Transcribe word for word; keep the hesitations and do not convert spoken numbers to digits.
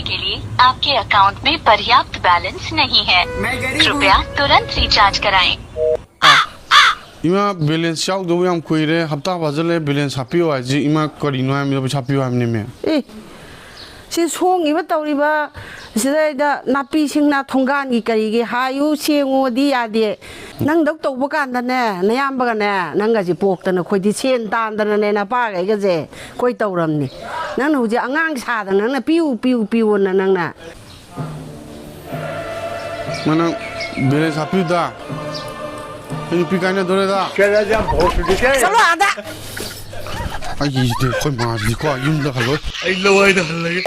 के लिए आपके अकाउंट में पर्याप्त बैलेंस नहीं है। कृपया तुरंत रिचार्ज कराएं। ꯏꯃꯥ, ꯕꯦꯂꯦꯟꯁ ꯌꯥꯎꯗꯕ ꯌꯥꯝ ꯀꯨꯏꯔꯦ, ꯍꯞꯇꯥ ꯐꯥꯖꯤꯜꯂꯦ꯫ ꯕꯦꯂꯦꯟꯁ ꯍꯥꯞꯄꯤꯌꯣ ꯍꯥꯏꯁꯤ, ꯏꯃꯥ, ꯀꯔꯤꯅꯣ ꯍꯥꯏꯕꯅꯤꯗ? ꯄꯩꯁꯥ ꯄꯤꯌꯣ ꯍꯥꯏꯕꯅꯤꯃꯦ꯫ ꯑꯦ, ꯁꯤ ꯁꯣꯡꯉꯤꯕ ꯇꯧꯔꯤꯕ ꯁꯤꯗꯩꯗ ꯅꯥꯄꯤ ꯁꯤꯡꯅꯥ ꯊꯣꯡꯒꯥꯟꯒꯤ ꯀꯔꯤꯒꯤ ꯍꯥꯏꯌꯨ ꯁꯦꯡꯉꯨꯗꯤ ꯌꯥꯗꯦ꯫ ꯅꯪꯗꯧ ꯇꯧꯕ ꯀꯥꯟꯗꯅꯦ, ꯅꯌꯥꯝꯕꯒꯅꯦ, ꯅꯪꯒꯁꯦ ꯄꯣꯛꯇꯅ ꯑꯩꯈꯣꯏꯗꯤ ꯁꯦꯟ ꯇꯥꯟꯗꯅꯅꯦ ꯅꯄꯥꯒꯩꯒꯁꯦ ꯑꯩꯈꯣꯏ ꯇꯧꯔꯝꯅꯤ꯫ ꯅꯪꯅ ꯍꯧꯖꯤꯛ ꯑꯉꯥꯡ ꯁꯥꯗꯅ ꯅꯪꯅ ꯄꯤꯌꯨ ꯄꯤꯌꯨ ꯄꯤꯌꯨꯅ ꯅꯪꯅ ꯃꯥ, ꯅꯪ ꯕꯦꯂꯦꯟꯁ ꯍꯥꯞꯄꯤꯌꯨꯗ꯫ ꯑꯩ ꯅꯨꯄꯤ ꯀꯥꯏꯅꯗꯣꯔꯦꯗ꯫ ꯆꯠꯂꯣ ꯑꯥꯗ꯫ ꯑꯩꯒꯤꯁꯤꯗꯤ ꯑꯩꯈꯣꯏ ꯃꯥꯁꯤꯗꯤꯀꯣ ꯌꯨꯝꯗ ꯍꯜꯂꯣꯏ꯫ ꯑꯩ ꯂꯋꯥꯏꯗ ꯍꯜꯂꯒꯦ꯫